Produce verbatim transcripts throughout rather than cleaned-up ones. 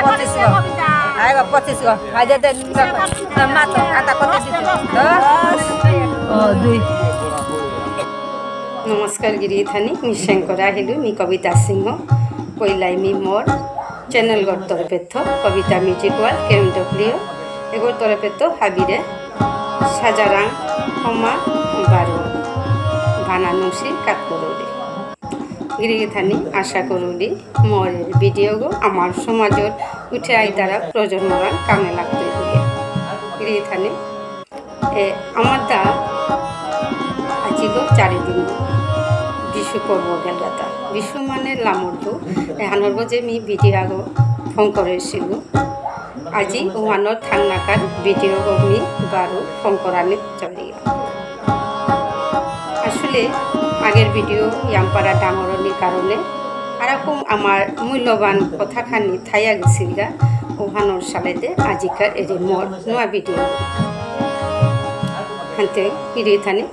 পঁচিশ গো। আইগো পঁচিশ গো। আজ দে, মাত্র আটা কত দিতে? দশ। ও, দুই। নমস্কার গিরিথানি, মি শঙ্কর আহিলু, মি কবিতা সিংহ, পইলাই মি মোর channel গর তরফেত্ত, কবিতা Music World, K M W, এগর তরফেত্ত হাবিরে সাজারাং হমা বারো বানা নুংসি কাত করুরি। গিরিথানি আশা করুরি মোর video গো আমার সমাজর উঠে আইতারা প্রজন্মরাং কামে লাগতই বুলিয়া। গিরিথানি এ, আমার দা আজিলো চারি দিন বিষু পর্ব গেলগাতা। বিষু মানে লামরদু, এহানর গজে মি video আগো ফোন করেছিলু। আজি ওহানর থাংনাকার video গো মি বারো ফোন করানি চলিয়া। আসলে আগের video ইয়ামপারা ডাঙরনির কারণে আরকম আমার মূল্যবান কথা খানি থাইয়া গেছিলগা, ওহানর সালেতে আজিকার এরে মোর নোয়া video। হানতে গিরিথানি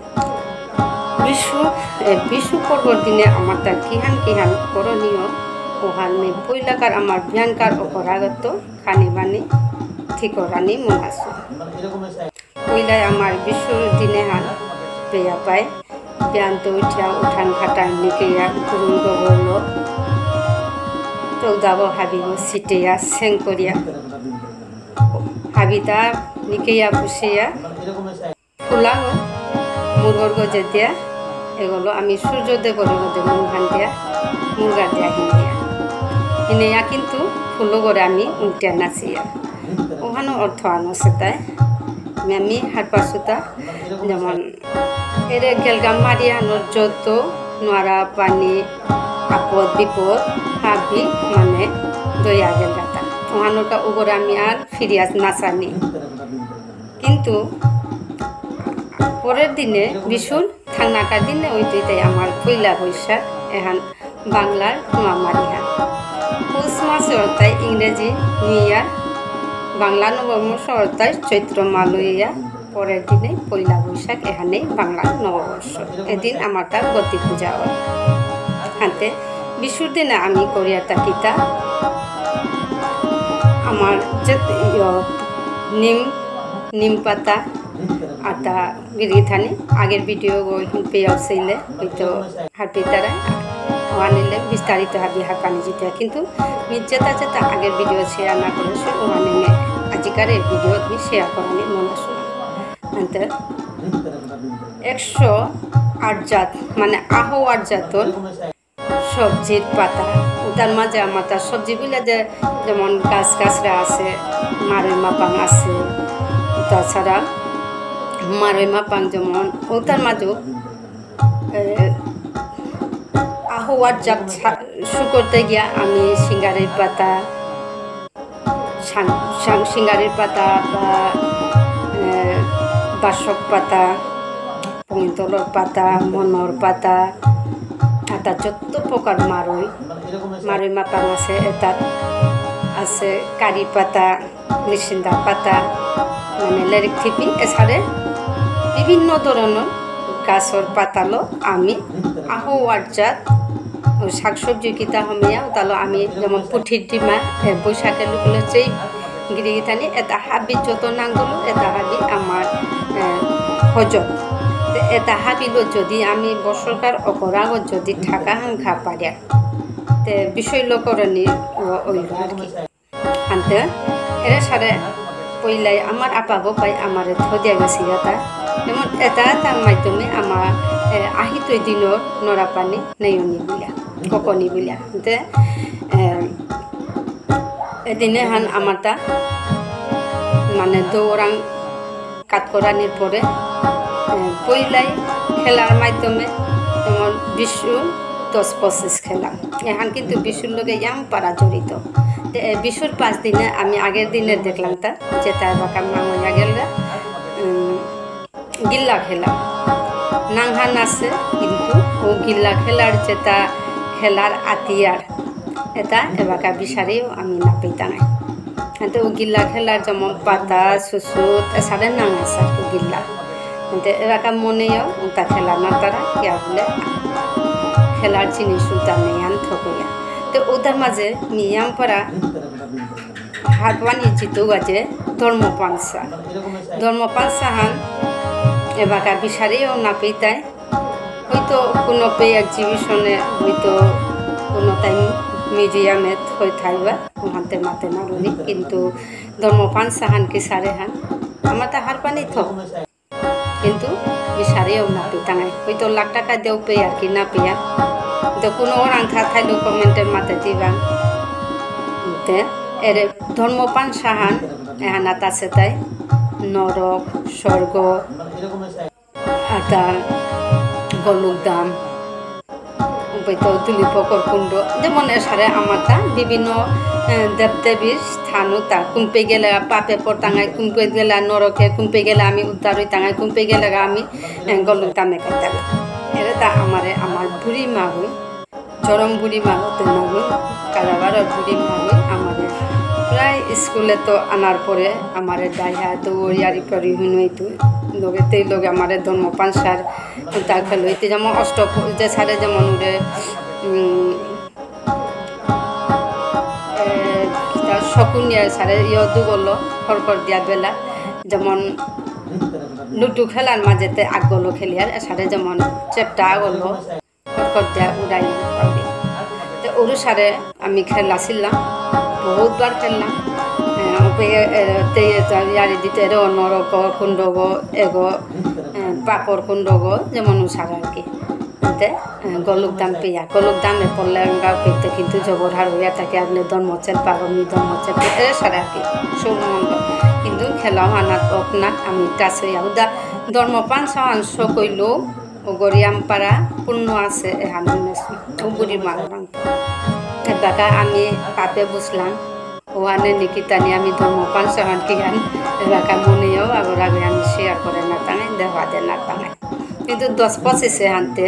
বিষু, এ, বিষু পর্বর দিনে আমার তার কিহান কিহান করণীয়, ওহান মি পইলাকার আমার বিয়ানকার অপরাগত খানি বানি ঠিক করানি মন আসু। পইলাই আমার বিষুর দিনে হান পেয়া পাই। বিয়ান্ত উঠিয়া উঠান খাটান নিকেয়া গুরুর গোবরলো। চৌদাবো হাবিবো সিটেয়া সেং করিয়া। হাবিতা নিকেয়া পুষেয়া। ফুলাগো মুরগর গজে দিয়া। এগুলো আমি সূর্য দেবর গজে মুরগান দিয়া। মুরগা দিয়া হিনেয়া। হিনেয়া কিন্তু ফুলো করে আমি উল্টিয়া নাচিয়া। ওহানো অর্থ আনো সেটাই। আমি হারপাসুতা যেমন এরে গেলগা মারিয়ানোর যত নোয়ারা পানি, আপদ বিপদ, হাবি মানে দইয়া গেলগাতা। ওহানোরকা উগরে আমি আর ফিরিয়াস নাচানি। কিন্তু পরের দিনে বিষুর থাংনাকার দিনে ওই দুইটাই আমার পয়লা বৈশাখ, এহান বাংলার নোয়া মারিহান। পৌষ মাসে অর্থাৎ ইংরেজি নিউ ইয়ার, বাংলা নববর্ষ অর্থাৎ চৈত্র মালইয়া, পরের দিনে পয়লা বৈশাখ, এহানেই বাংলা নববর্ষ। এদিন আমার তার গতি পূজা হয়। হাতে বিষুর দিনে আমি করিয়া তা কিতা, আমার যে ইয়, নিম, নিম পাতা, আতা গিরিথানি, আগের video গো হিন পেয়ে আসলে, হয়তো হারপিতারা ওয়ানিলে বিস্তারিত হাবি হারপানি জিতে। কিন্তু মি যেতা যেতা আগের video share না করেসু, ওয়ানিলে আজিকার এই video মি share করানি মন আসু। আনতে একশো আট জাত, মানে আহো আট জাতর সবজির পাতা, ওটার মাঝে আমার তার সবজি বুলে যে যেমন গাছ গাছরা আছে, মারই মাপাং আছে, তাছাড়া মারই মাপাং যেমন ওটার মাঝেও এ, আহোয়ার জাত সা-, শুকরতে গিয়া আমি সিঙ্গারির পাতা, সাং-, সাং-, সিঙ্গারির পাতা বা, এ, বাসক পাতা, পইন্তলর পাতা, মনর পাতা, আতা যত প্রকার মারই, মারই মাপাং আছে, এটাত আছে কারি পাতা, নিশিন্দা পাতা, মানে লেরিক থিপি, এছাড়ে বিভিন্ন ধরনর গাছর পাতালো আমি আহোয়ার জাত ও শাকসবজি কিতা হমিয়া, ওতালো আমি যেমন পুঠির ডিমা, এ, বৈশাখে লুকলো সেই গিরিগিথানি, এটা হাবি যত নাঙ্গলো, এটা হাবি আমার, এ, হজম। তে এটা হাবিলো যদি আমি বছরকার অকরাগত যদি ঠাকা হাঙ্খা পারিয়া, তে বিষয় লোকরণী ও-, ওইলো আর কি। আনতে এরে সারে পইলাই আমার আপা বোপাই আমারে থদিয়া গেছি গাতা। যেমন এটা তার মাধ্যমে আমার, এ, আহিতই দিনর নরা পানি নেয়নি বুলিয়া, ককনি বুলিয়া। আনতে, এ, এদিনে হান আমারতা মানে দৌরাং কাত করানির পরে, এ, পইলাই খেলার মাধ্যমে যেমন বিষু দশ পঁচিশ খেলা। এহান কিন্তু বিষুর লগে ইয়াম পারা জড়িত। তে, এ, বিষুর পাঁচ দিনে আমি আগের দিনে দেখলাম তা, যেটা এবাকা মাঙয়া গেলগা, উম, গিল্লা খেলা। নাংহান আছে, কিন্তু ও গিল্লা খেলার যেটা খেলার আতিয়ার, এটা এবাকা বিচারেও আমি না পেতাম। এতে ও গিল্লা খেলার যেমন পাতা, সুসুত, এসারে নাং আছে আর কি গিল্লা। এতে এবাকা মনেও ওটা খেলা না তারা, কিয়া বলে খেলার জিনিস ওটা নেই আন থকইয়া। তো ওটার মাঝে নিয়াম পারা হারপানি জিতু গাজে ধর্ম পানসা। ধর্ম পানসা হান এবাকা বিচারেও না পেতাই। হয়তো কোনো পে এক্সিবিশনে, হয়তো কোনো টাইম মিউজিয়ামে হয়ে থাইবা, ওহানতে মাতে না রুনি। কিন্তু ধর্ম পানসা হান কি সারে হান, আমার তা হারপানি থক। কিন্তু বিচারেও না পেতাঙাই। হয়তো লাখ টাকা দেও পে আর কি না পেয়া। তো কোনো ওরাং থা থাইলো কমেন্টে মাতে দিবা। তে এরে ধর্ম পানসা হান, এহানাত আছে তাই নরক, স্বর্গ, আতা, গোলকধাম, উপায়তো দুলিপকর কুণ্ড, যেমন এসারে আমারতা বিভিন্ন, এ, দেবদেবীর স্থানও তা, কুম্পে গেলে পাপে পড়তাঙাই, কুম্পে গেলে নরকে, কুম্পে গেলে আমি উদ্ধার হইতাঙাই, কুম্পে গেলে আমি, এ, গোলকধামে খাইতাঙাই। এরে তা আমারে আমার বুড়ি মা হই, চরম বুড়ি মা হতে না হই, কারাবারর বুড়ি মা হই, আমারে প্রায় স্কুলে তো আনার পরে আমারে ডাইহা দৌড় ইয়ারি পরি হুনই তুই, লগে তেই লগে আমারে ধর্ম পানসার তা খেলো। ইতে যেমন অষ্ট, যে সারে যেমন উড়ে, উম, এ, কিতা শকুনিয়া সারে ইয় দুগলো খড়খড় দিয়া বেলা, যেমন লুডু খেলার মাঝেতে আগলো খেলিয়ার, এসারে যেমন চেপটা আগলো খড়খড় দিয়া উড়াই পাবি। তো ওরু সারে আমি খেলাছিলাম, বহুতবার খেললাম। এ, ওপে, এ, তে, ইয়ারি দিতে রে নরক কুণ্ডগ, এগো, এ, পাপর কুণ্ডগ, যেমন উসার আর কি। তে, এ, গোলকধাম পেয়া, গোলকধামে পড়লে আমরা পেতে কিন্তু জবর হার হইয়া থাকে, আপনি ধর্মচেল পাগমি, ধর্মচেল পেতে, এ, সারা কি, সৌরমণ্ডল। কিন্তু খেলাও আনাত অকনাত আমি টাচ হইয়া, হুদা ধর্ম পান সাহান সকইলো, ও গরিয়াম পারা পূর্ণ আছে, এহান হইল, ও বুড়ি মা ওরাং। এবাকা আমি পাপে বুঝলাম, ওহানে নিকিতানি আমি ধর্ম পান সাহান কিহান, এবাকা মনেও আগর আগে আমি শেয়ার করে না তাঙে, দেওয়া দে না তাঙে। কিন্তু দশ পঁচিশে হানতে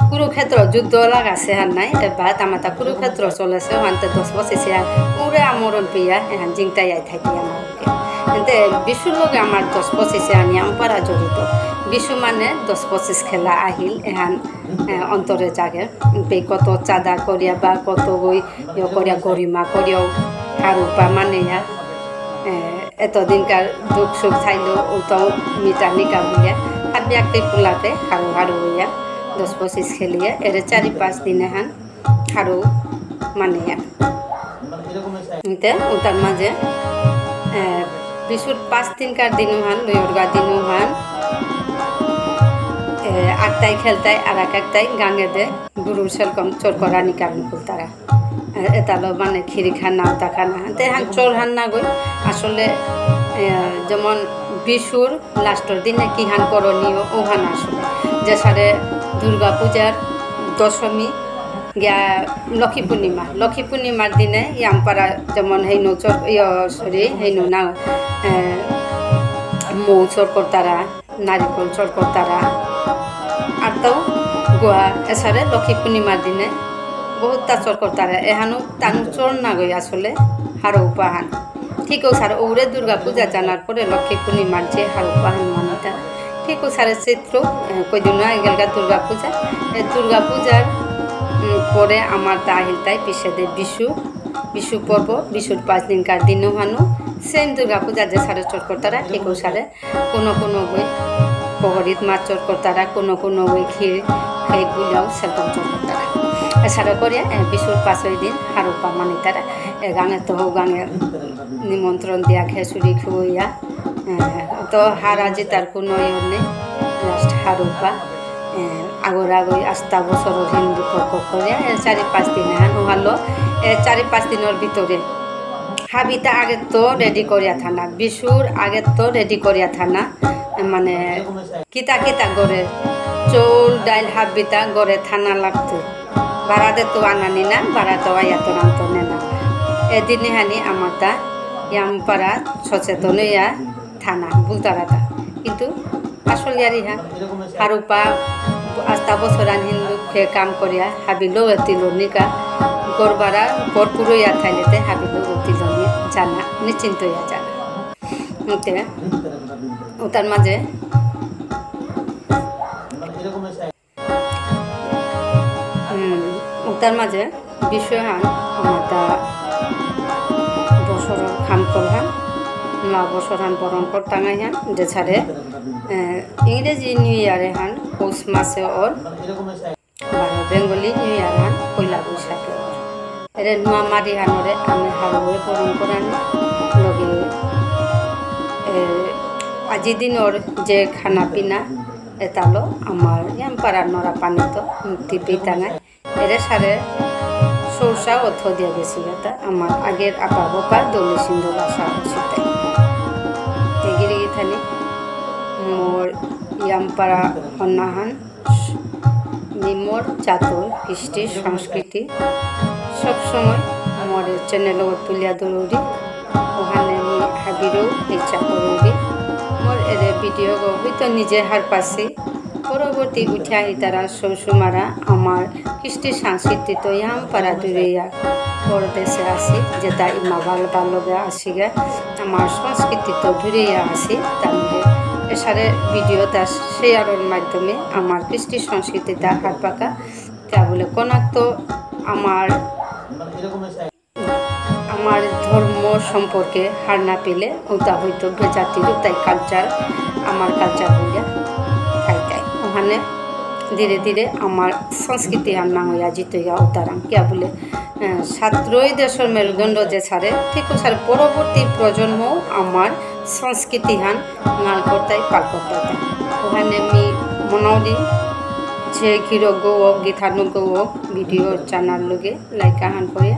কুরুক্ষেত্র যুদ্ধ লাগাছে হান নাই, এবার তামাতা কুরুক্ষেত্র চলেছে, হানতে দশ পঁচিশে হান উড়ে আমরণ পেয়া, এহান জিংতা যাই থাকি আমার। এতে বিষুর লগে আমার দশ পঁচিশে আনি আমপারা জড়িত। বিষু মানে দশ পঁচিশ খেলা আহিল, এহান, এ, অন্তরে জাগে। পে কত চাঁদা করিয়া বা কত গই ইয়ে করিয়া গরিমা করিয়াও হারুপা মানে ইয়া, এ, এতদিনকার দুঃখ সুখ থাইলেও ও তো মিটা মিটা বুলিয়া, হাবি একটি পোলাতে হারু হারু হইয়া দশ পঁচিশ খেলিয়া, এরে চারি পাঁচ দিনে হান হারু মানে ইয়া। এতে ওটার মাঝে, এ, বিষুর পাঁচ দিনকার দিনু হান, লয়রগা দিনু হান, এ, আকতাই খেলতাই, আর এক আকতাই গাঙে দে, গুরুর সেরকম চোর করানি কারণ কুলতারা। এ, এতালো মানে খিরি খানা, ওতা খানা। তে হান চোর হান না গই। আসলে, এ, যেমন বিষুর লাস্টর দিনে কি হান করণীয়, ও হান আসলে। যে সারে দুর্গা পূজার দশমী গিয়া লক্ষ্মী পূর্ণিমা। লক্ষ্মী পূর্ণিমার দিনে ইয়ামপারা যেমন হেইনো চোর, ইয়, সরি, হেইনো না, এ, মৌ চোর করতারা। নারিকল চোর করতারা। আর তো গোয়া এসারে লক্ষ্মী পূর্ণিমার দিনে বহুত তা চোর করতারা। এহানো তানু চোর না গই আসলে হারৌপা হান। ঠিক ও সারে ওরে দুর্গা পূজা জানার পরে লক্ষ্মী পূর্ণিমার যে হারৌপা হান মানিতা। ঠিক ও সারে চৈত্র, এ, কয়দিন আগে গেলগা দুর্গা পূজা। এ দুর্গা পূজার, উম, পরে আমার তা আহিল তাই পিছেদে বিষু, বিষু পর্ব, বিষুর পাঁচ দিনকার দিনও হানো। সেম দুর্গা পূজা যে সারে চোর করতারা, ঠিক ও সারে কোনো কোনো বই পহরিত মাছ চোর করতারা, কোনো কোনো বই ক্ষীর, ক্ষীর বুলাও সেরকম চোর করতারা। এছাড়া করে, এ, বিষুর পাঁচই দিন হারৌপা মানিতারা। এ গাঙে তো হো গাঙে নিমন্ত্রণ দিয়া খেসুরি খুইয়া, এ, তো হারা জিতার কোনো ইয়ে নেই, লাস্ট হারৌপা। এ, আগর আগই আস্তা বছর হিন্দু কক করে, এ, চারি পাঁচ দিন হান ওহালো, এ, চারি পাঁচ দিনের ভিতরে হাবিতা আগে তো রেডি করিয়া থানা, বিষুর আগে তো রেডি করিয়া থানা, মানে কিতা কিতা করে চৌল ডাইল হাবিতা করে থানা লাগতো। বারাদে তো আনানি না, বারাদে আয়া তো রান্ত নেনা। এদিনে হানি আমাতা ইয়ামপারা সচেতন ইয়া থানা বুলতারাতা। কিন্তু আসল ইয়ারি হা হারুপা আস্তা বছরান হিন্দু খে কাম করিয়া হাবিলো এতিলো নিকা গরবারা গরপুরো ইয়া থাইলেতে হাবিলো এতিলো নি জানা নিশ্চিন্ত ইয়া জানা। ওতে ওটার মাঝে হুম, ওটার মাঝে বিষয় হান আমাতা দশ খাম করহান, নয়া বছর হান বরণ করতাঙাই হান, যেসারে, এ, ইংরেজি নিউ ইয়ার হান পৌষ মাসে অর, বারো বেঙ্গলি নিউ ইয়ার হান পয়লা বৈশাখে অর। এরে নয়া মারি হানরে আমি হারৌয়ে বরণ করানি, লগে, এ, আজি দিনর যে খানা পিনা, এতালো আমার ইয়ামপারা নরা পানিত মুক্তি পেইতাঙাই। এরে সারে সৌসা অথ দিয়া গেসিগাতা আমার আগের আপা বাপা দলি সিন্ধু বাসা অসিতে। তে গিরি গিথানি মোর ইয়ামপারা হন্নাহান মি মোর জাতর কৃষ্টি সংস্কৃতি সব সময় মোর চ্যানেল তুলিয়া ধরুরি। ওহানে মি হাবিরও ইচ্ছা করুরি। মোর এরে ভিডিও গো হয়তো নিজে হারপাসি। পরবর্তী উঠে আহিতারা সৌসুমারা আমার কৃষ্টি সংস্কৃতি তো ইয়ামপারা দূরে ইয়া পরদেশে আসি, যেতা ইমা বাল বাল লগে আসিগা, আমার সংস্কৃতি তো দূরে ইয়া আসি, তাহলে এসারে ভিডিওতা শেয়ারর মাধ্যমে আমার কৃষ্টি সংস্কৃতিতা হারপাকা, তা বলে কোনাক তো আমার আমার ধর্ম সম্পর্কে হার না পেলে ওটা হয়তো বেজাতির ওটাই কালচার, আমার কালচার বলে থাইতাই। ওখানে ধীরে ধীরে আমার সংস্কৃতি আর নাঙয়া জিতইয়া উতারাম। কিয়া বলে, আহ, ছাত্রই দেশর মেরুদণ্ড যে সারে, ঠিক ও সারে পরবর্তী প্রজন্ম আমার সংস্কৃতি হান নাল করতাই, পাল করতাই। ওখানে মি মনাউরি যে গিরক গো, গিথানুক গো, ভিডিও চ্যানেল লগে like আহান করে,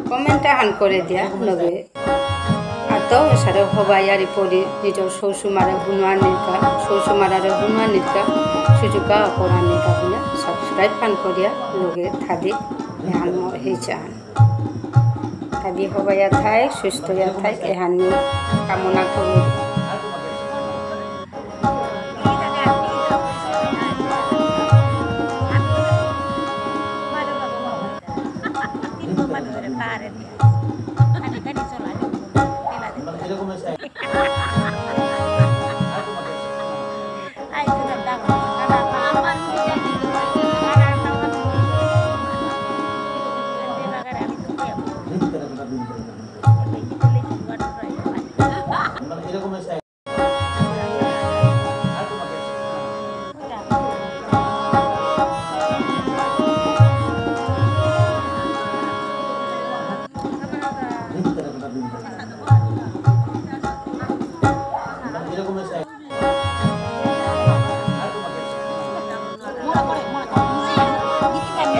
comment আহান করে দিয়া লগে। আর তো এসারে হবাই আর পরি নিজর সৌসুমারে হুনুয়া নিকা, সৌসুমারারে হুনুয়া নিকা, সুজুকা অপরা নিকা বুলে subscribe হান করিয়া লগে থাদি এহান মোর হেইচাহান। থাদি হবাইয়া থাই, সুস্থ ইয়া থাই, এহানি কামনা করুরি।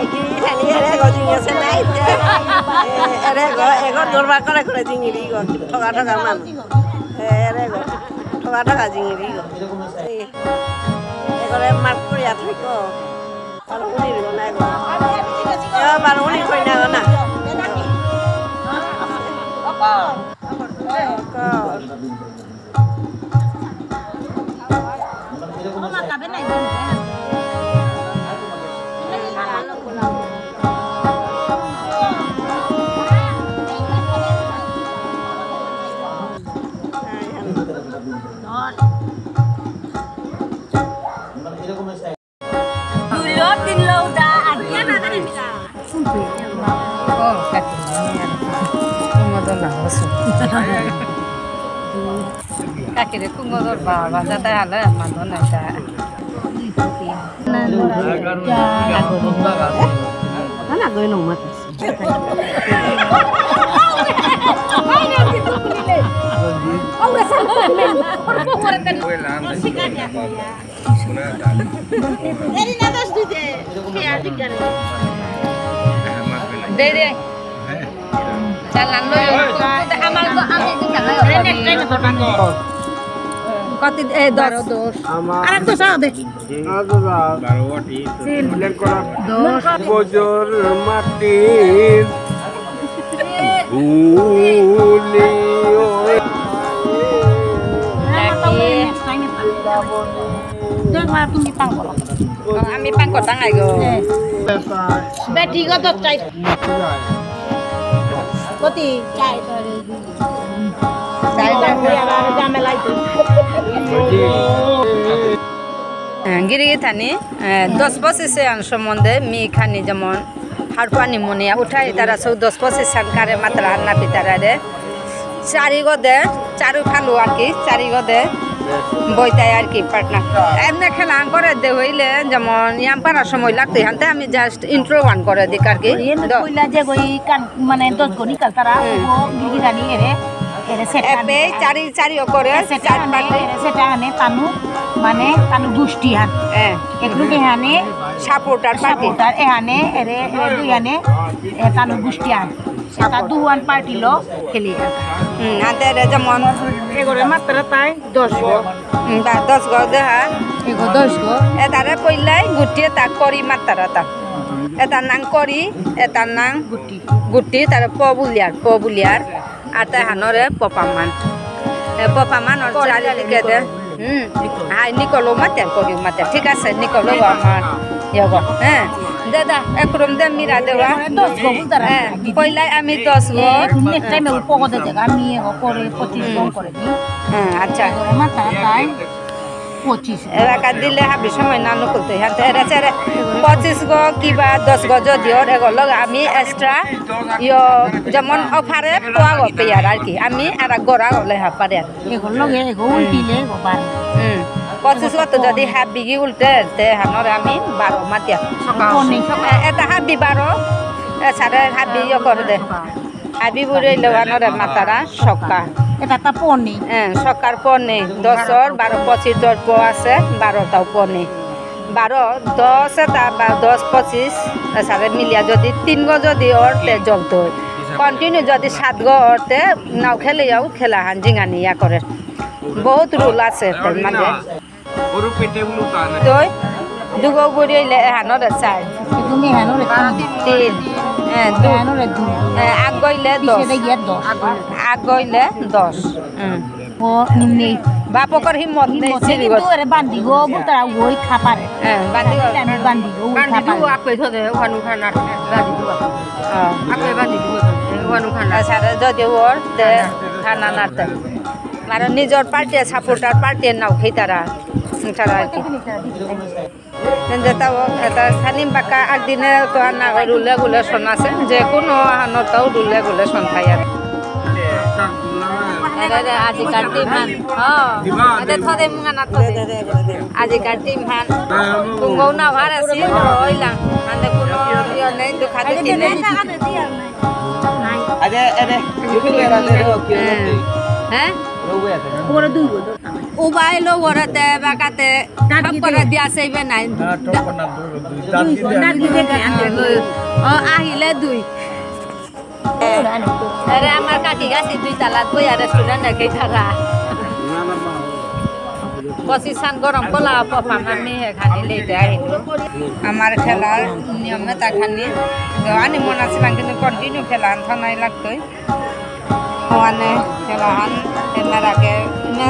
এগি, এগি, এরে গো, জিঙে আছে নাই? এ, এরে গো, এগো দরবার করে করে জিঙিরি গো, ঠগা ঠগা মানু। এ, এরে গো, ঠগা ঠগা জিঙিরি গো। এ, এগরে মাত করিয়া থাকো। বারো উনি রিব না গো। এ, বারো উনি কই না গো না। কর। কাকিরে কুমদর বাবা যাতে আলে মাদন এটা। না, না, গই নমা। দে, দে। চালান লই। আমার তো, আমি একটু চালাই। কত, এ, দশ। বারো, দশ। আমার আর এক দশ, আ, দে। আজ রাত বারো ওটি। তিন। উল্লেখ করা দশ। বজর মাটির ধুলি ওই। তুমি পাং করো। আমি পাং করতাম আইগো। বেটি গো তো চাই। কতি? চাই। চাই। গিরি গিথানি, এ, দশ পঁচিশে আন সম্বন্ধে মি খানি যেমন হারপানি মনে উঠাই, তারা সব দশ পঁচিশ সাংকারে মাত্রা হার না পিতারা রে। চারিগদে, চারু ফালু আর কি, চারিগদে বইতাই আর কি পার্টনার। এমনি খেলা করে দে হইলে যেমন ইয়াম পারা সময় লাগতো, হানতে আমি just intro one করে দিক আর কি। এমনি দ- কইলা যে ওই কান, মানে দশ গো নিকাল তারা, হুম। ও গিরি গানি এরে, এরে সেট এপে আনে। চারি, চারিও করে, সেট চার আনে, পার্টি। এরে সেট আনে, তানু, মানে তানু গোষ্ঠী হান। হ্যাঁ। একটু এহানে সাপোর্টার পার্টি। সাপোর্টার এহানে, এরে, এরে দুই হানে, এ তানু গোষ্ঠী হান। এটা দুহান পার্টি লো খেলি। হুম, আতে এরে যেমন এগোরে মাত্রা তাই দশ গো। হুম, তা দশ গো দেহা। এগো দশ গো। এতারে পইলাই গুটি এতা করি মাত্রা তা। এতার নাং করি, এতার নাং গুটি। গুটি, তারে প বুলিয়ার, প বুলিয়ার। আর তাই হানরে পপামান। এ, পপামান ওর চারিদিকে দে। হুম। হাই নিকলো মাতে, করিও মাতে। ঠিক আছে, নিকলো আমার। ইয়গো। হ্যাঁ। দাদা, একরম দে মিরা দেওয়া। দশ গো বুলতারা। হ্যাঁ, পইলাই আমি দশ গো। এ, তুমি নেক্সট টাইমে উপকো দে দেগা, আমি এগো করে পঁচিশ গো করে দিই। হ্যাঁ, আচ্ছা। এগো মাত্রা তাই পঁচিশ। এলাকা দিলে হাবি সময় না নকলতে, হ্যাঁ, তো এরা সেরে পঁচিশ গো কিবা দশ গো যদি ওর এগো লগে আমি এক্সট্রা ইয়ো যেমন অফারে পোয়া গো পেয়ার আর কি, আমি আর এক গোড়া গলে হা পারে আর। এগো লগে এগো উল্টিলে এগো বারো। হুম, পঁচিশ গো তো যদি হাবিগি উল্টে, তে হানরে আমি বারো মাতিয়া। পনি। এ-, এটা হাবি বারো, এ সারে হাবি ইয়ো করে দে। হাবি বুড়ে লেওয়ানোরে মাতারা সক্কা। এটা তা পনি। হ্যাঁ, সক্কার পনি। দশর, বারো, পঁচিশ, দশ প আছে, বারোটাও পনি। বারো, দশ এটা বা দশ, পঁচিশ, এসারে মিলিয়া যদি তিন গো যদি অরতে জমতো। কন্টিনিউ যদি সাত গো অরতে নাও খেলে যাও, খেলা হান জিঙানি ইয়া করে। বহুত রুল আছে এটার মাঝে। গরু পেটে বুলু তা না। তই দুগো গড়ি হইলে এহানো রে চার। তুমি এহানো রে তিন। তিন। হ্যাঁ, দু। এহানো রে দুই। হ্যাঁ, আগ হইলে দশ। পিছে দে গিয়া দশ। আগ হইলে দশ। হুম। ও নেই। বাপকর হিম্মত নেই, হিম্মত নেই, সিঁড়ি কিন্তু গো। এরে বান্দি গো, বুলতারা ওই খাপারে। হ্যাঁ, বান্দি গো। আমি বান্দি গো, ওই বান্দি খাপারে। গো, আপে ধরে, ওহানু খানা, বান্দি গো। হ্যাঁ। আপে বান্দি গো, ওহানু খানা। এসারে যদি ওর, তে খানা নাতে। মানে নিজর পার্টি, সাপোর্টার পার্টি নাও খেতারা। তারা আর কি। যেটা ও, এটা খালি বাক্কা একদিনে তো আর না হয় রুলে গুলে শোন আছে, যে কোনো আহানতাও রুলে গুলে শোন খাই আর। আরে, আরে, আজিকার টিম হান। ও, আরে, থদে মুঙা না থদে। আজিকার টিম হান। কুঙ্গও না ভার আছে, ওইলা। মানে কোনো ইয়ে নেই, তো খালি কিনে। আরে, আরে, হ্যাঁ। হ্যাঁ? ওরা দুই বছর। উবাইলো ওরাতে বাকাতে ডাক দিতে। করে দিয়া সেইবে নাই। না, ঠক না, দুই, দুই, ডাক দিতে। ডাক দিতে কে আনতে? ও, আহিলে দুই। আরে, আমার কাকি গাছি দুই তালাত বইয়া রেস্টুরেন্ট রেখে তারা। পঁচিশ সান গরম কলা পপা মামি এখানে লেটে আহিল। আমার খেলার নিয়মে তা খানি। তো আনি মন আছে না, কিন্তু কন্টিনিউ খেলা আনথা নাই লাগতই। ওয়ানে, এলাহান, এমে রাখে, এমে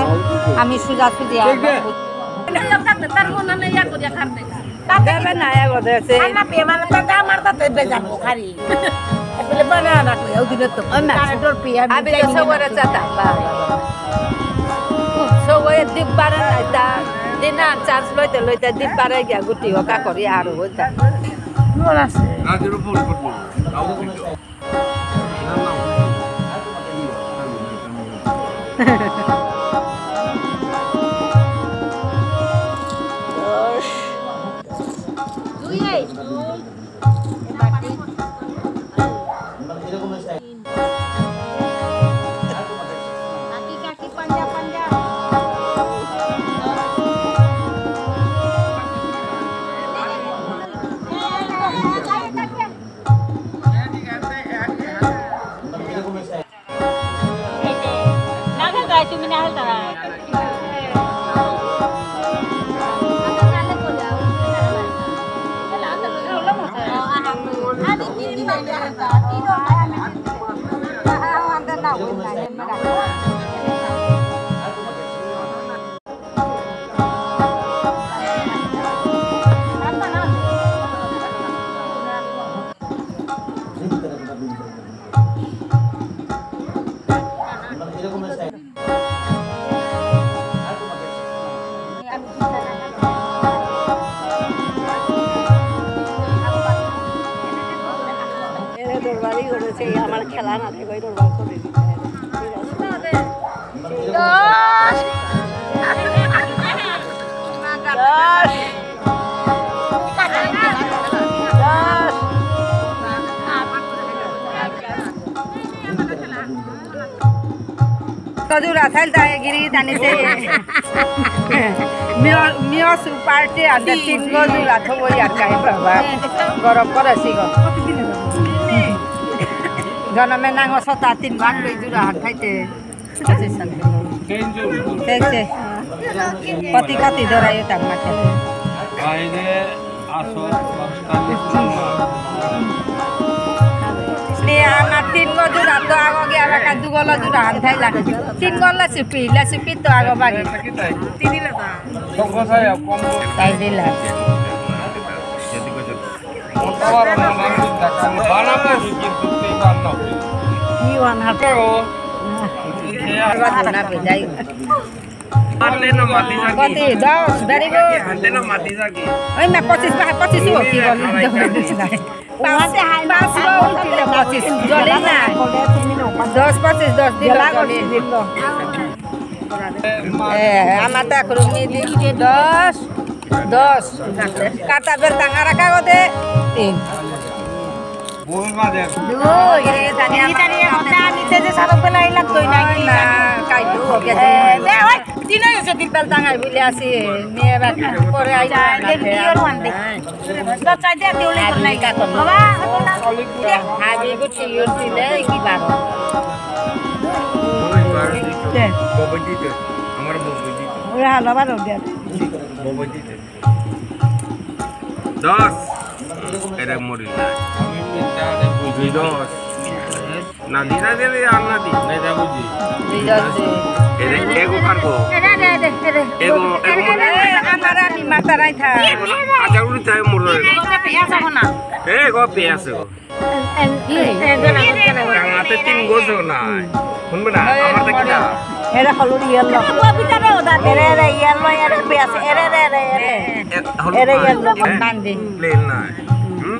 আমি সুজা সুজি আর তার মনে নেই, ইয়া করিয়া খার দেয়। তাতে দেবে না, এগো দেছে। খানা পেয়ে মানে তাতে আমার তাতে বেজান খারি। বলে বানা না কই, ওই দিনে তো। ওই মা। তারে ডর পেয়ে আমি আবি তো যাইনি না। সবরে চাতা, বা, বা, বা। সবরে দিব্বারে নাইতা। দিনা চান্স লইতে লইতে দিব্বারে গিয়া গুটি ওকা করি আর হইতা। লোন আছে। রাজের উপর করবো। এরে দরবারি করেছে, আমার খেলা না থাকে, ওই দরবার করে দিতে হবে। ঠিক আছে। গজুরা থাইল তাই গিরি তানি সে। মিয়, মিয় সুপারটি আছে তিন গজুরা থবো ইয়ার কাই বাবা। গরম করে সিগো। জনমে নাঙ সতা তিন ভাগ লই জুরা হান খাইতে। দেখছে। কতি কতি দরাই তার মাঝে। বাইরে আসো, নে আমার তিন গজুরা তো আগো গিয়া বাকা দুগল জুরা হান থাইলা। তিন গল লাসিপি, লাসিপি তো আগো বাগি। তাই দিলা। বানাবো কিন্তু তুই বানাও। কি ওয়ান হাতে? না, বেজাই। হাতে না মাতি যাকি। কতি? দশ, very good। হাতে না মাতি যাকি। ওই না, পঁচিশ বা পঁচিশ ও কি বলি? পাঁচ, পাঁচ গো উঠিলে পঁচিশ, জ্বলে না। দশ, পঁচিশ, দশ দিল, জ্বলে। এ, আমার তা করুন নি দি, দশ, দশ। কাটা বের টাঙা রাখা গো দে, তিন। দুই। এই তারিখ কথা নিতে যে সারক বেলা আইলাম তো না কি? না, কাইলু ওকে। এ, দে, ওই, তিন হয়েছে, তিন বেল টাঙাই বুলে আসি, নিয়ে বাকি পরে আইলাম। চা, দে, কি ওর ওয়ান দে। তো চাই দে, তুই ওলাই করে নাই। বাবা, হাবি গুটি ইউর দিলে কি বারো? দে। ববই দিতে। আমার ববই দিতে। ওরা হালা বারো দে। ববই দিতে। দশ। এরে মরি না। দুই দশ। না, দিনা দেবে আর না দি। না, এটা বুঝি। দুই দশ দে। এরে, এগো কার গো? এরে, এরে, এরে, এরে। এগো, এগো মরি না। এ, আমার আমি মাথা নাই থা। আচ্ছা, উড়ি তাই মরি না। এগো পেয়ে আছে গো। এ, গো, পেয়ে আছে গো। টাঙাতে তিন গজ নাই। শুনবে না? আমার তো কিনা? এরে হলুদ ইয়েলো। এরে, এরে, ইয়েলো, এরে পেয়ে আছে। এরে, এরে, এরে, এরে। এ, হলুদ এরে নাই। ইয়েলো। এ, বান্দি। প্লেন নাই। হুম?